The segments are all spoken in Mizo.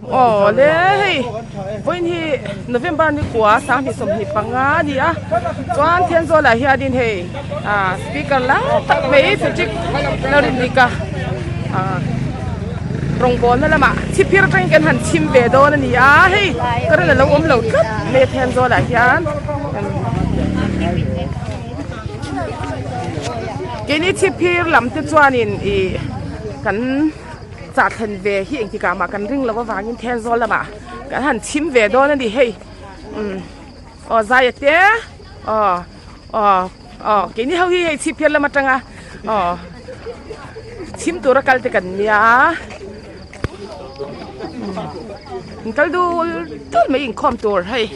Aw le hei vawiin hi November ni kua 2025 a ni a chuan Thenzawl ah hianin hei ah speaker lai tak mai Frederick Lalrinlika ah rawngbawlna lamah chhipphir atangin kan han chhim ve dawn a ni a hei current alo awm lo tlat mai a Thenzawl ah hian keini chhipphir lam te chuanin ih kan. Chah thlen ve hi engtikah mah kan ring lo avangin Thenzawl lamah kan han chhim ve dawn a ni hei umm aw Zaia te aw aw aw keini ho hi hei chhiphiar lam atanga aw chhim tura kal te kan nia umm kal dul dul mai inkhawm tur hei.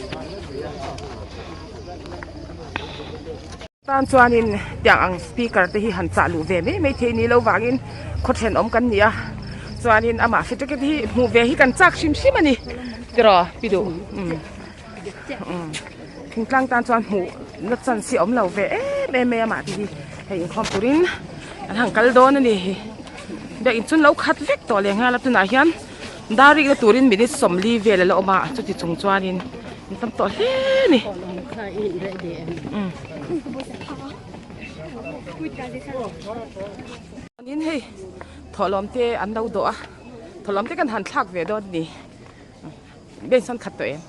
Tan chuanin tiang ang speaker te hi han chah luh ve mai mai thei ni lo vangin khaw thenawm kan ni a chuanin amah certificate hi hmuh ve hi kan chak hrim hrim a ni tiraw pi duh umm umm thingtlang tan chuan hmuh na chance hi a awm lo ve em em mai amah te hi hei inkhawm turin an han kal dawn a ni biakinn chu an lo khat vek tawh leh nghal a tunah hian dar rikna turin minute 40 vel a la awm a chuti chung chuanin. An tam tawh hle a ni. Chuanin hei thawhlawm te an lo dawh a, thawhlawm te kan han thlak ve dawn a ni. Bench an khat tawh em?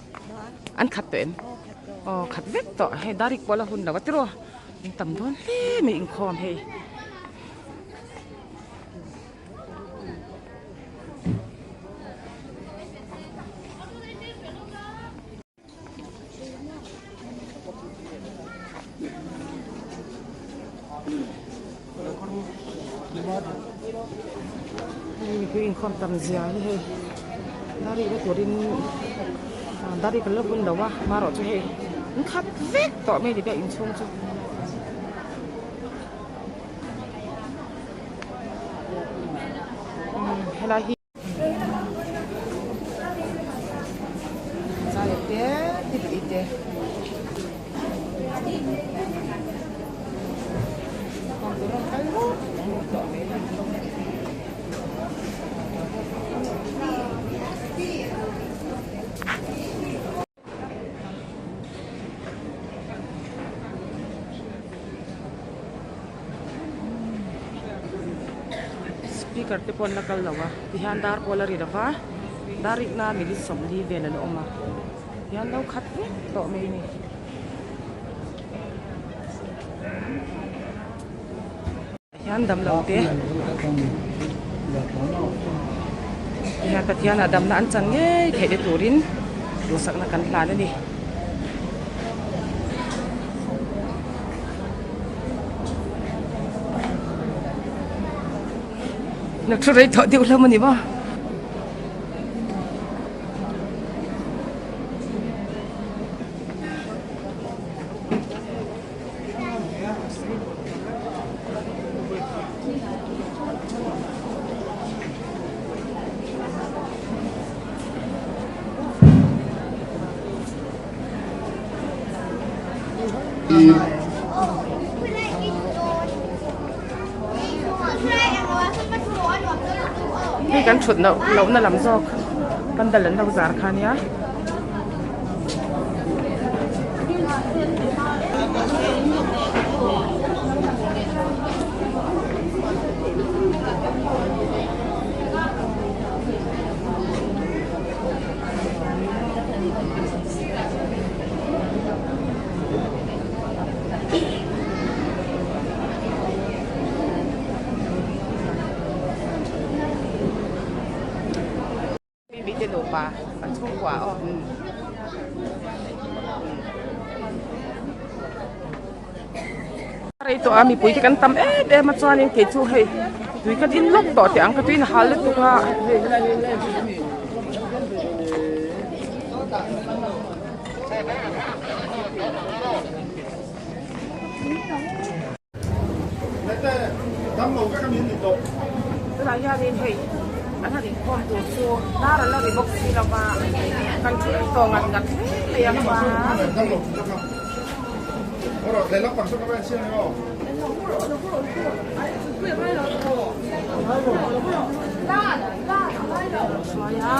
An khat tawh em? Aw khat vek tawh hei dar rik pawh la hun lo a tiraw in tam dawn hle mai inkhawm hei. Hei mipui inkhawm tam zia hi hei dar rihna turin dar hi kan la bun lo a marawh chu hei an khat vek tawh mai a ni biak inchhung chu. Helai hi zai te ti te Speaker te pawh an la kal lo a tihian dar pawh a la ri lo va dar rikna minute 40 vel a la awm a tihian lo khat vek tawh mai a ni. Hian damlo te hian Pathian ah damna an chan ngei theih te turin duhsakna kan hlan a ni. Na thu rei tawh deuh hlawm a ni maw. Hei kan thut loh lohna lam zawk pandal an lo zar kha nia. Mi te nupa an chhungkua aw. Rei tawh a mipui te kan tam em em a chuanin kei chu hei tui ka din lawk tawh teh ang ka tuiin a hal lutuk a. Tunah hianin hei an han inkhawm tur chu dar an la ri bawk si lo va kan thu reng tawh ngat ngat hle mai a chuan. Hruai a.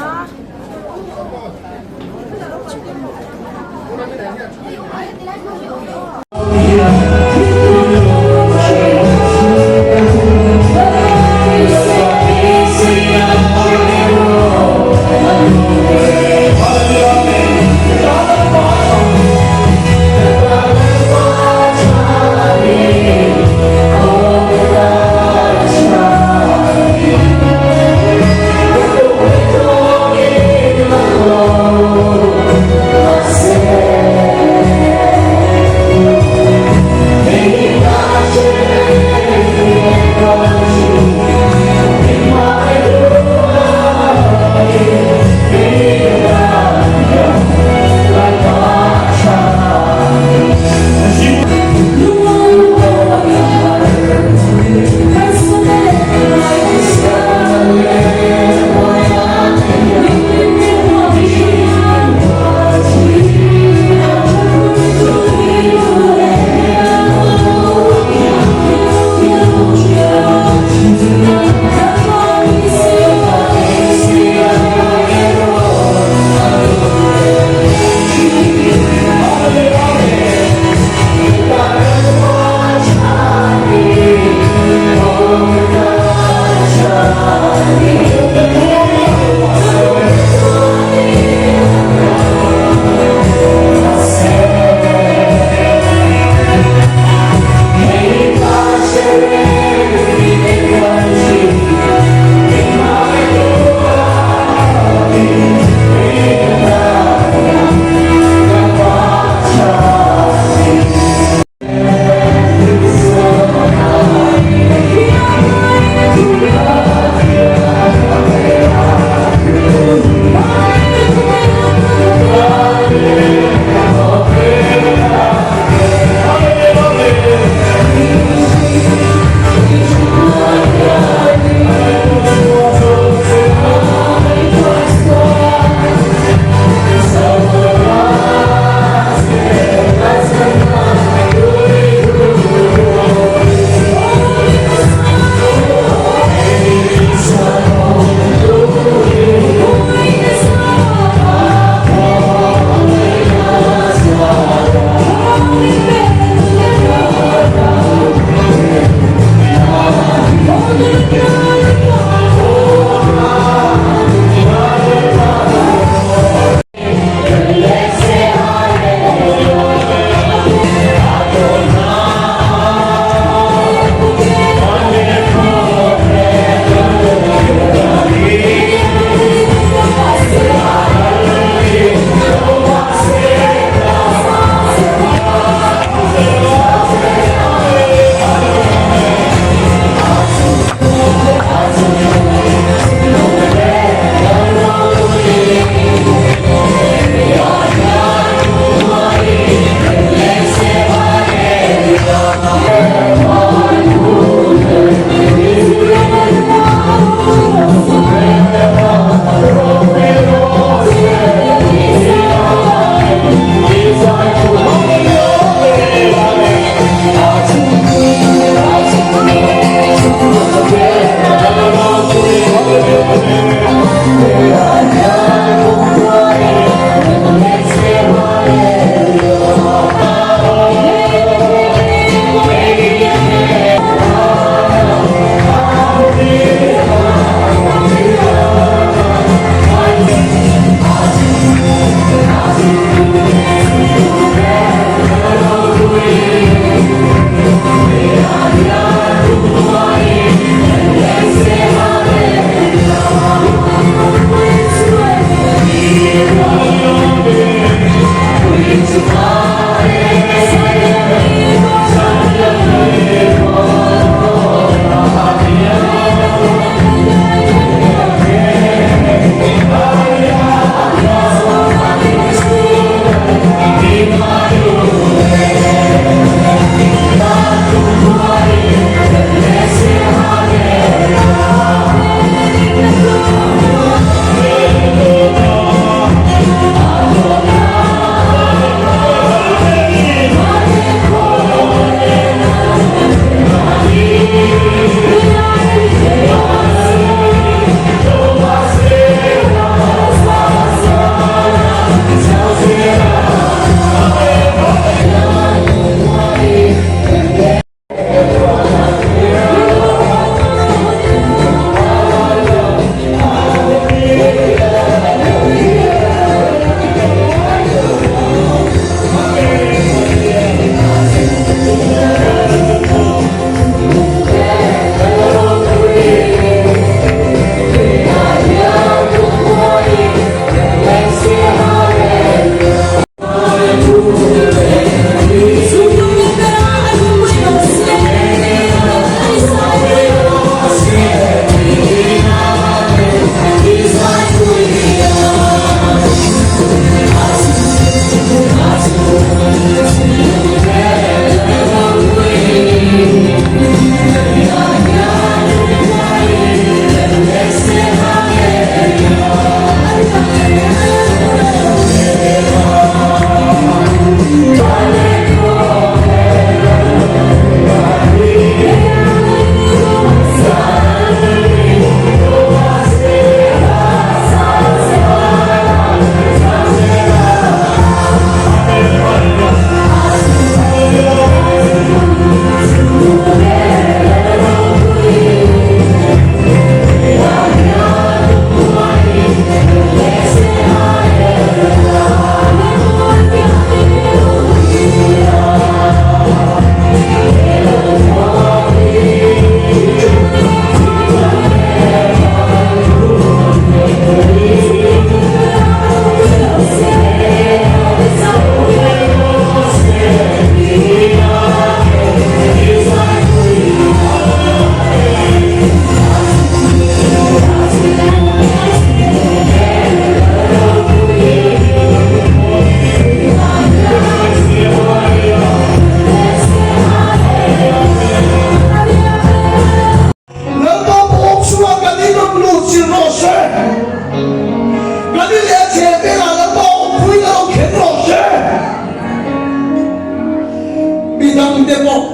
dangte pawh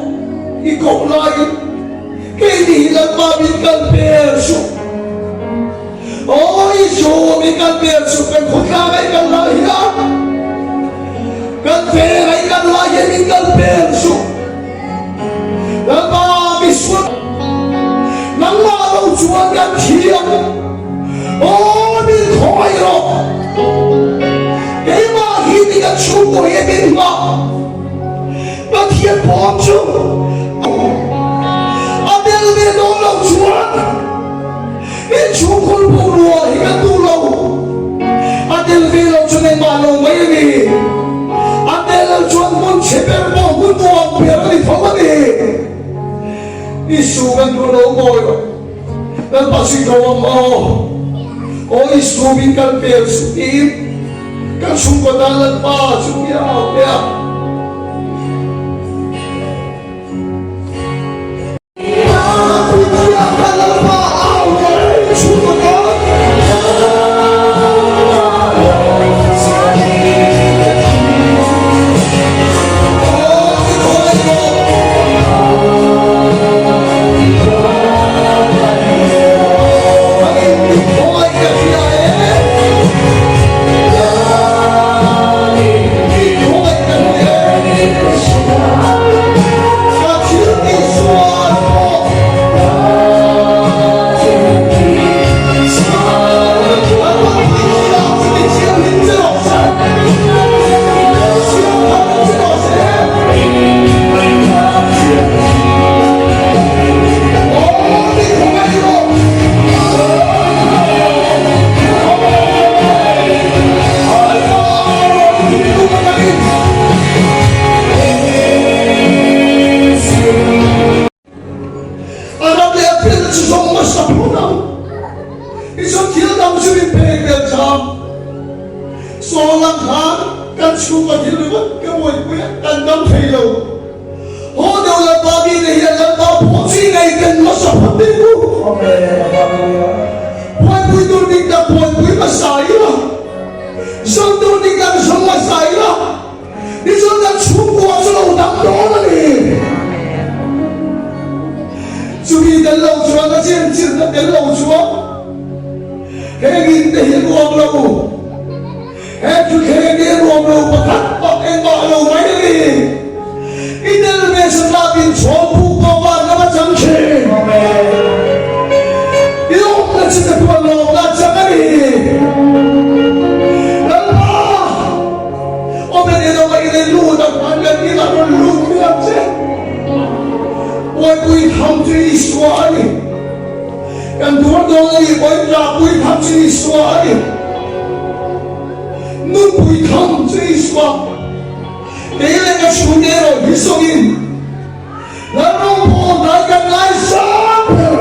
i koh laiin keini hi Lalpa min kal per suh. Aw Isu min kal per suh kan khawtlang ah i kal lai hian kan veng ah i kal lai hian min kal per suh. Lalpa misual nangmah lo chuan kan thiam. Aw min khawngaih rawh. Keimah hi ti kan chhungkaw hi min hmah. Pathian pawm chu a tel ve dawn lo chuan in chhungkhur bungrua hi kan duh lo. A tel ve lo chuan engmah lo mai a ni. A tel lo chuan hmun chhe ber pawh hmun nuam ber a ni tho a ni. Isu kan duh lo mawi rawh. Lalpa sui tho ang aw. Aw Isu min kal pel suh tiin kan chhungkaw tan Lalpa chu bia a pe a. Puipuia kha Lalpa au rawh chhungkaw tan. Aw i khawi rawh. A ram leh a pian chu zawng hmasa phut ang. Tichuan thil dang chu min pek vel chang. Saw lang khan kan chhungkaw thil ringawt ka buaipui a, kan dam thei lo. Haw deuh Lalpa mite hian Lalpa pawh chi ngei ten hmasa phawt ding u. Buaipui tur dik tak buaipui hmasa ila, zawng tur dik tak zawng hmasa ila, tichuan kan chhungkua chu lo dam dawn a ni. Chumi tel lo chuan a chenchilhna tel lo chuan heng in te hi ruam lo. He thutthleng hi ruam lo pakhat bak engmah lo mai a ni. I tel ve satlap in chhawm puk pawh van lam a chang thin. I awmna chu ka tuan lawmna chang a ni. Lalpa, awm en awm a i nei lut ang khan kan inah rawn lut mai ang che. Buaipui tham chu Isua a ni. Kan tuar dawn a ni pawhin tlahpui tham chu Isua a ni. Nunpui tham chu Isua. Kei leh ka chhungte erawh hi sawngin Lalrawngbawl dai kan ngaisang ber.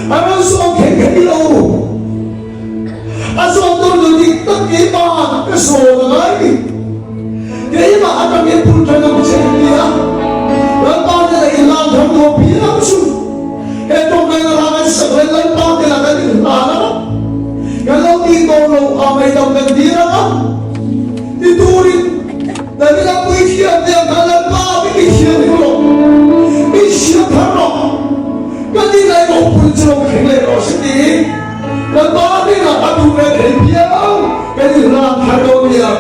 A rawn sawm thei thei lo. A zawm tur nu dik tak keimah ka sawn a ngai ni. Keimah atangin phun tha ngam che an ti a, Lalpa te lah inhlan thar nuam phiang chu. He tawngtaina hla kan sak leh Lalpa te lah kan inhlan ang a, kan lo tih tawh lo a ngaihdam kan dir ang a ti turin Davida puithiam te ang khan Lalpa mi mithiam hi rawh, mi siam thar rawh, ka ti lai ropui chu lo thleng leh rawh se tiin Lalpa hnenah a duh ve thei phiang kan inhlan thar dawn nia.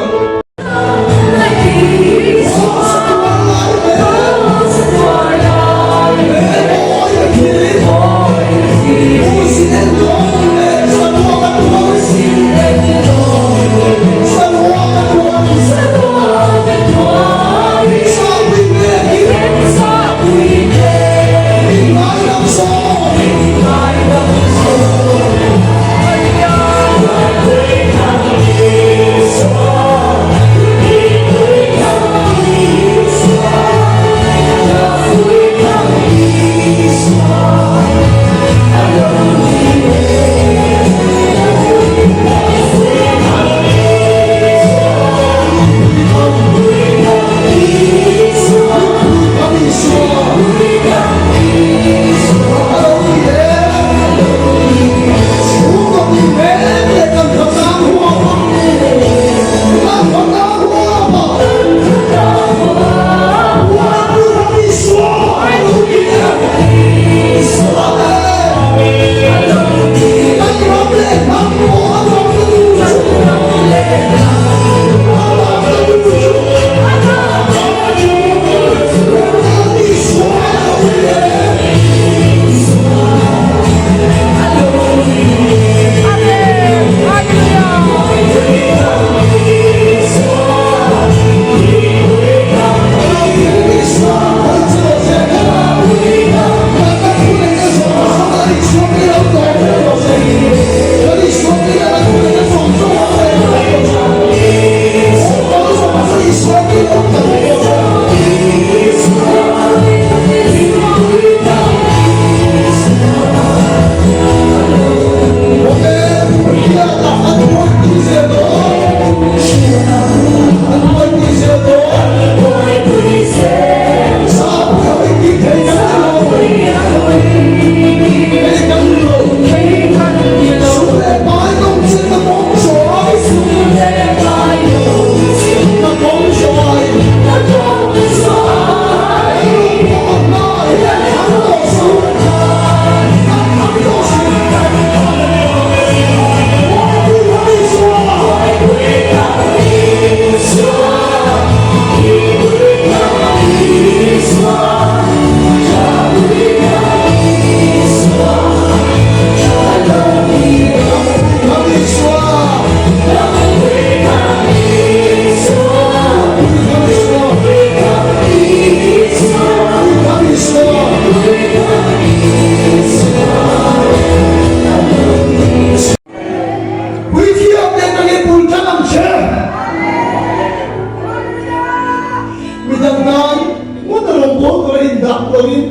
lovin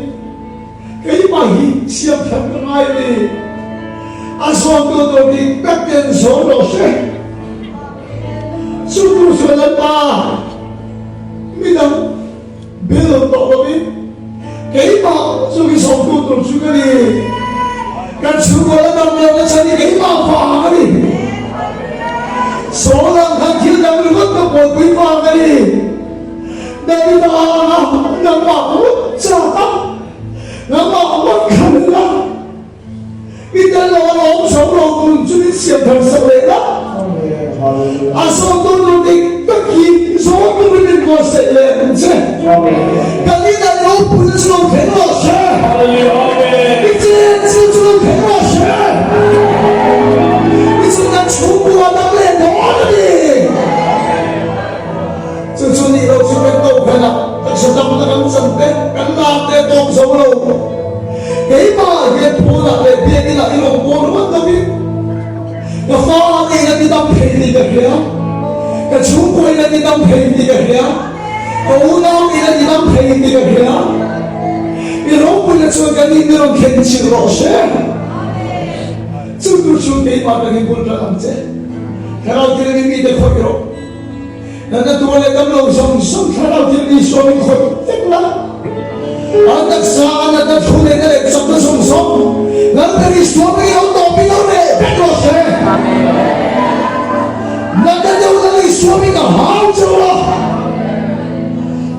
keimah hi siam that ka ngai a ni. A zawmtu tur dik tak ten zawm rawh se. Chu tur chuan Lalpa midang bel tawh lovin keimah chu i zawmtu tur chu ka ni. Kan chhungkaw la dam lohna chhan hi keimah vang a ni. Sawl ang khan thil dang ringawt ka buaipui vang a ni. Davida anga nangmah ngawt chak a, nangmah ngawt khalh la, i tel lo a lawm zo lo tur chu min siam thar sak leh la. A sawmtu tur dik tak hi zawn turin min buatsaih leh ang che. Kan inah ropuina chu lo thleng rawh se. I chen chu chu lo thleng rawh se. I chu kan chhungkua dang leh dawn a ni. Chu chu nih loh chu kan kohhran ah taksa damna kan chan te, kan lak te a tawp zo lo. Keimah hian phone ah leh biakinn ah i rawn pawn ruat lo in ka fa nen a ti dam thei tih ka hria, ka chhungkua in a ti dam thei tih ka hria, ka unau in a ti dam thei tih ka hria. I ropuina chuan kan in i rawn thlen chilh rawh se. Chu tur chu keimah kan inbul ṭan ang che. Thlarau thil in mite khawih rawh. Natna tuar leh damlo zawng zawng thlarau thil mi suamin khawih vek la. An taksa a natna thu neihna leh chakna zawng zawng Lalber Isua hmingin lo tawpin lo reh vek rawh se. Natna deuh Lal Isua hming a hau cheu a,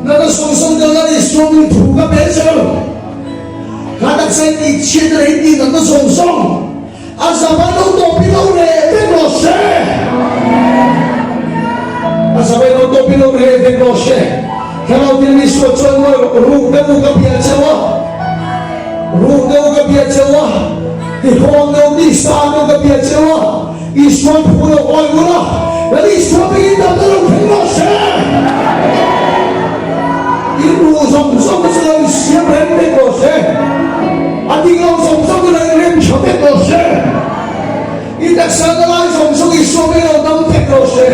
natna zawng zawng deuh Lal Isua hming thu ka pe cheu. Kha taksa in tih chhiatna leh in tih natna zawng zawng A zavai lo tawpin lo reh vek rawh se. A zavai lo tawpin lo reh vek rawh se. Thlarau thil mi sual chuan mawi rawh, ruk deuh u ka bia cheu a, ruk deuh u ka bia cheu a, tihawng deuh ni sang deuh ka bia cheu a, Isua phu lo awi ul a, Lal Isua bengin damna lo thleng rawh se. I ruh zawng zawng te chu lo insiam rem vek rawh se. A ding lo zawng zawng chu lo inrem tha vek rawh se. I taksa na lai zawng zawng i suam in lo dam vek rawh se.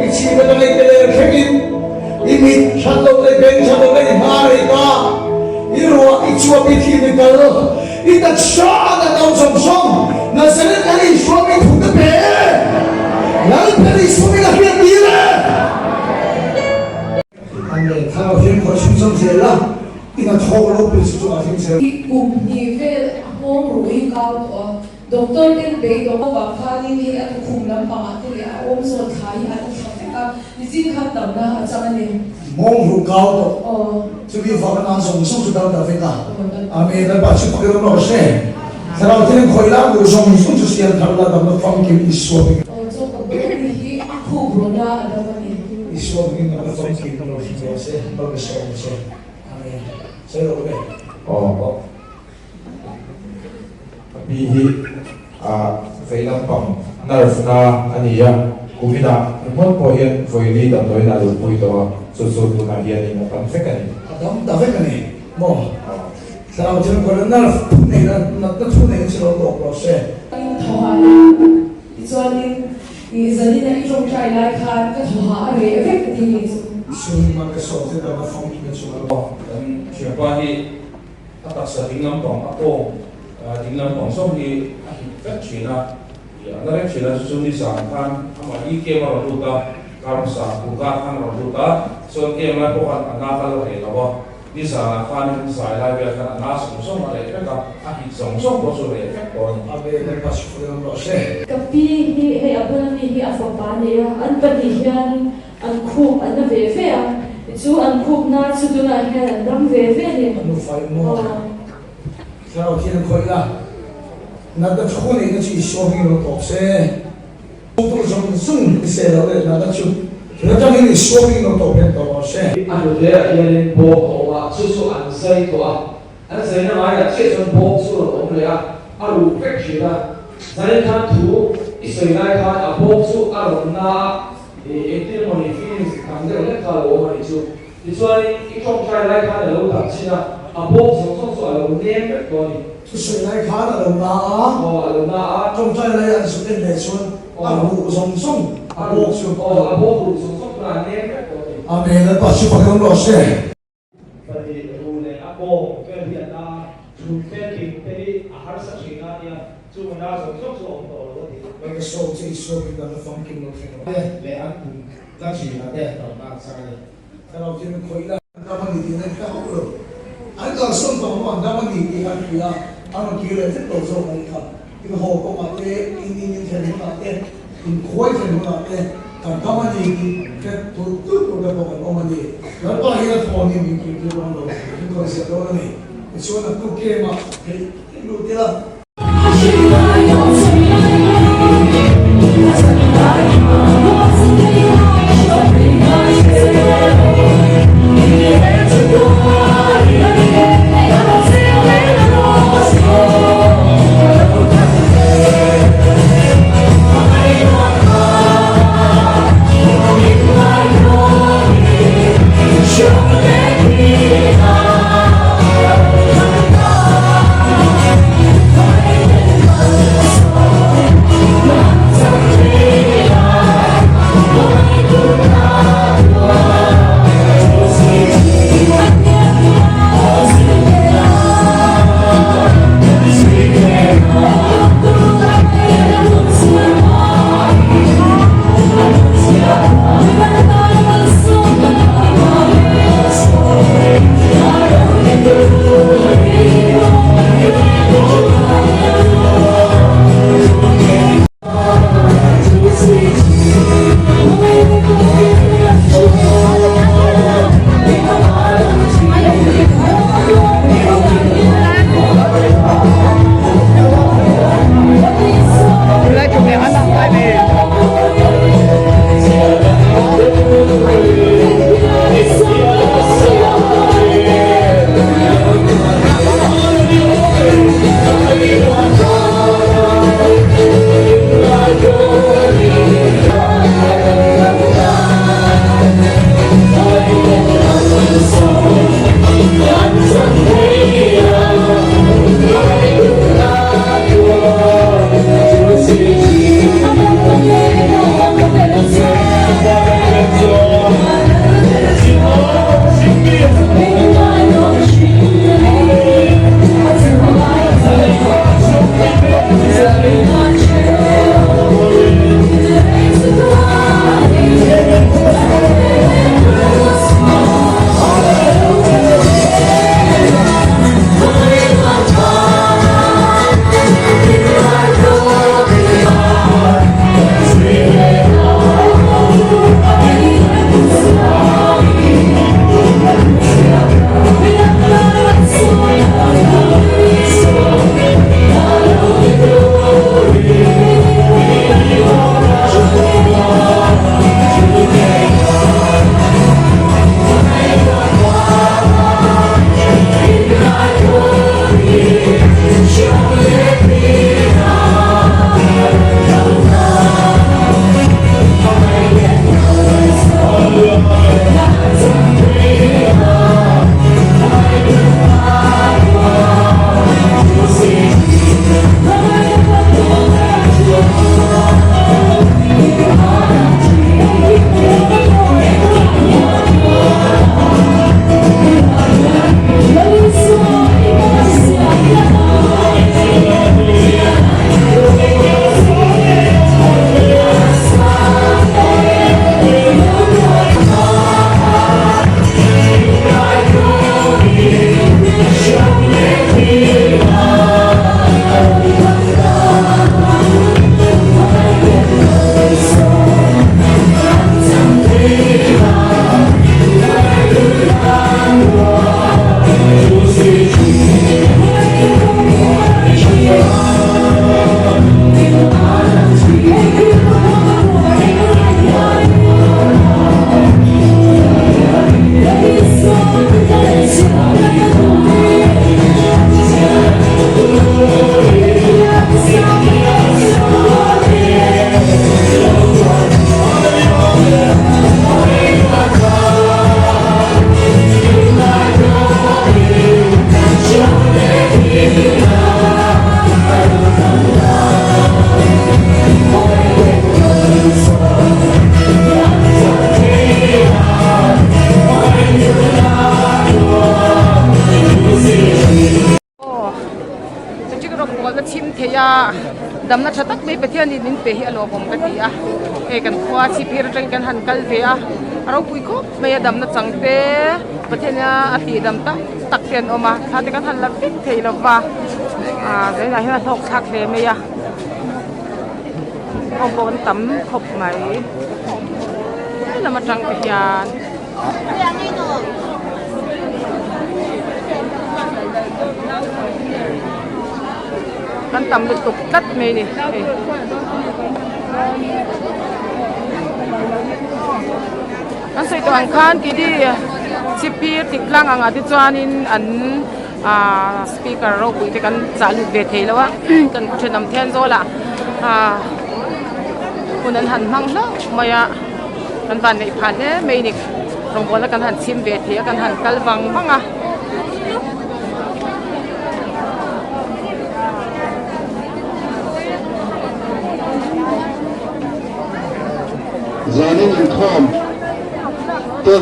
I chhip atang i keler thlengin i mit that loh leh beng that loh leh i hnar ei ta, i ruah i chuap i thim i kal, i taksa na do zawng zawng Nazareth Lal Isua min thu te pe e. Lalper Isua min a hriat tir e. Amen. Thlarau hian khawih chhunzawm zel a, in a thawk lo pui chu chu a thleng zel. I kum hnih vel a nghawng ruh hi kau tawh a, doctor ten beidawng avang khanin hei a tukhum lampangah te leh a awm zawn thla hi a la thla vek a, nichin khan damna a chang a ni. Nghawng ruh kau tawh. Aw. Chumi vang a nan zawng zawng chu dam ta vek a. Amen. Lalpa chu pakin awm rawh se. Thlarau thian khawih la ruh zawng zawng chu siam thar la damna famkim Isua hmingin. Aw chaw ka bul ami hi a khup rawna a dam a ni. Isua hmingin damna famkim lo hrim rawh se, mal ka sawm che. Amen. Sawi rawh le. Aw. Ka pi hi a vei lampang nerve na a ni a, kuminah ringawt pawh hian vawili damdawiin a luhpui tawh a, chu chu tunah hianin a tam vek a ni. A dam ta vek a ni maw? Thlarau thil kawlh nerve thu neihna natna thu neihna chu lo tawp rawh se. In thaw hah a, tichuanin i zanina i tawngtai lai khan ka thaw hah a reh vek a ti ni chu. Sum a ka sawm te dang a famkim a chung a. Kan thianpa hi a taksa ding lampang a pawng ding lampang zawng hi a hit vek thin a, a na reng thin a, chu chu nizan khan amah i kem a rawn lut a, kar hmasa kukar khan a rawn lut a, chuan kem lai pawh khan a na kal a reh lo a. Nizanah khanin zai lai vel khan a na zawng zawng a reh vek a, a hit zawng zawng pawh chu reh vek tawh a ni. Amen, Lalpa chhukna awm rawh se. Ka pi hi hei a bula mi hi a fapa a nei a, an pahnih hian an khup an na ve ve a, chu an khup na chu tunah hian an dam ve ve a ni. A nu fai maw? Thlarau thian khawih la, natna thu neihna chu Isua hmingin lo tawp se. Tur zawng zawng hi se lo leh natna chu thil atangin Isua hmingin lo tawp hian tawp rawh se. A hnute ah hianin bawm a awm a, chu chu an zai tawh a, an zaina ngaiah chiah chuan bawm chu rawn awm leh a, a ruh vek thin a. Zanin khan thu i sawi lai khan a bawm chu a rawn na a, engtin emawni feelings dang deuh hlek kha a lo awm a nih chu. Tichuanin i tawngtai lai khan a lo dah chin a, a bawm zawng zawng chu a lo nem vek tawh a ni. Thusawi lai khan a lo na a. Aw, a lo na a. Tawngtai lai an zuk en leh chuan a ruh zawng zawng a bawk chu. Aw, a bawk ruh zawng zawng khan a nem vek tawh a ni. Amen, Lalpa chu pakhat awm rawh se. Pahnih ruh. Chu na zawng zawng chu a awm tawh lo a ti. Mai ka sawm che i sawmin kan la famkim lo thleng lo. Te leh an kum na thin a te damna an chang a ni. Thlarau thiam in khawih la. An dam a ni tih an hre hauh lo. An kalsawn tawh hnuah an dam a ni tih an hria a, an rawn kir leh vek lo zawk a ni kha. In haw kawngah te, in in in thlen hunah te, in khuai thlen hunah te kan dam a ni tih hre tulh tulh tur te pawh kan awm a ni. Lalpa hian a thawn hi min kir tir dawn lo, min khawi ziah dawn a ni. Tichuan a tuk game-ah theih theih lut ila. Aw, chutiang rawng bawlna chhim thei a. Damna tha tak mai Pathianin min pe hi a lawmawm ka ti a, hei kan khua chhipphir atangin kan han kal ve a, a ropui khawp mai a damna chang te Pathiana a tih dam tak tak te an awm a, thla te kan han la vek thei lo va, ah zaninah hian a hlawk thlak hle mai a, awm pawh an tam khawp mai, helam atang te hian. Kan tam lutuk tlat mai a ni hei. Kan sawi tawh ang khan keini chhipphir tik tlang angah te chuanin an ahh speaker ropui te kan chah lut ve thei lo a kan khaw thenawm Thenzawl ah ahh hun an han hmang hlauh mai a. Kan van neih phah hle mai ni. Rawngbawlna kan han chhim ve thei a, kan han kal vang vang a. Zanin inkhawm te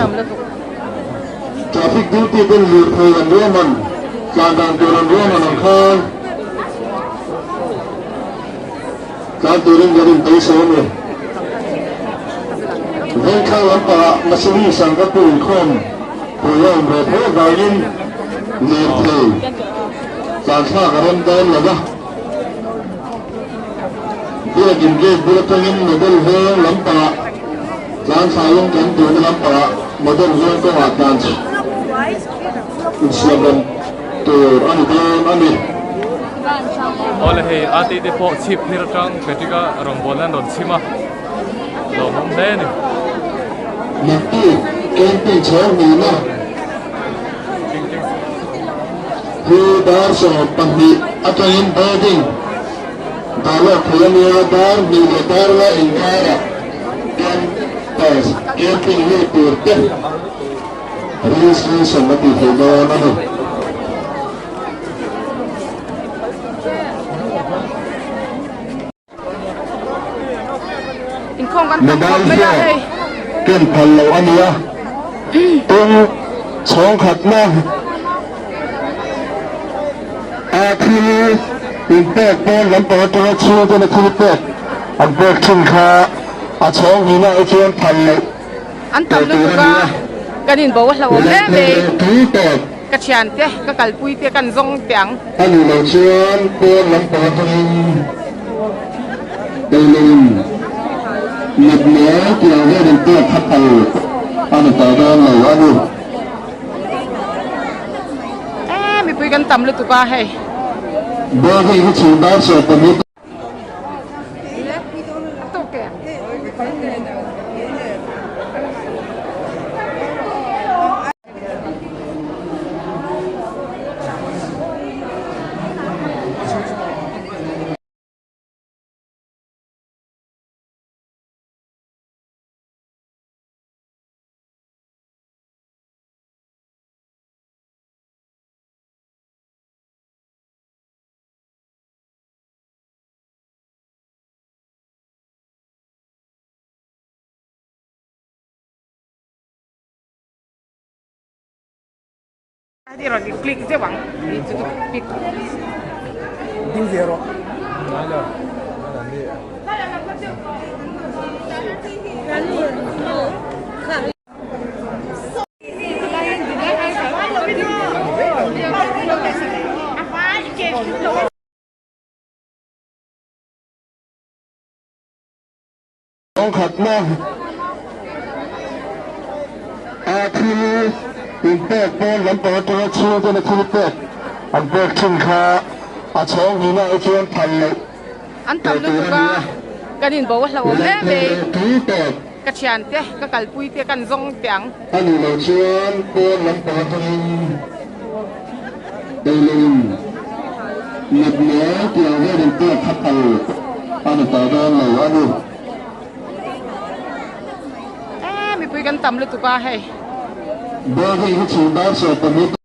traffic duty ten lirthei an ruahman tlan dan tur an ruahman ang khan Tlan turin kan inpeisei a ni. Vengthlang lampangah Masuri Sangkatu inkhawm pui a awm ve tho avangin lirthei tlan thlak a rem dawn lo va. Biakin gate bul atangin Model Veng lampangah tlan thlaiin kan duhna lampangah Model Veng kawngah tlan insiamrem tur a ni dawn a ni. Awle hei ati te pawh chhip phir atang Patrick a rawngbawlna an rawn chhim a, lawmawm hle a ni. Naktuk camping chhawng hnihna hi dar 12 atangin boarding dah lawk thei a nia, dar hnih leh dar nga inkarah campers camping lut tur te registration a tih theih dawn a ni. Mobile hian ken phal loh a ni a, tin chhawng khatna a thil inpek pawn lampang atanga chhungtena thil pek an pek thin kha a chhawng hnihna ah chuan phal loh An tam lutuk a, kan inbo a hlauhawm hle mai. Ka thiante, ka kalpui te kan zawng teh ang. A nih loh chuan pawn lampang atangin eiloin natna tiang vel in pek kha phal a ni tawh dawn lo a ni. E mipui kan tam lutuk a hei. Building hi chhung dar 12. Heti rawn in click zeuh ang tih chu chu pic. Ding ve rawh. Khatna a thil inpek pawn lampang atanga chhungtena thil pek an pek thin kha a chhawng hnihna ah chuan phal loh An tam lutuk a, kan inbo a hlauhawm hle mai. Ka thiante, ka kalpui te kan zawng teh ang. A nih loh chuan pawn lampang atangin eiloin natna tiang vel inpek kha phal a ni tawh dawn lo a ni. E mipui kan tam lutuk a hei. Building hi chhung dar 12.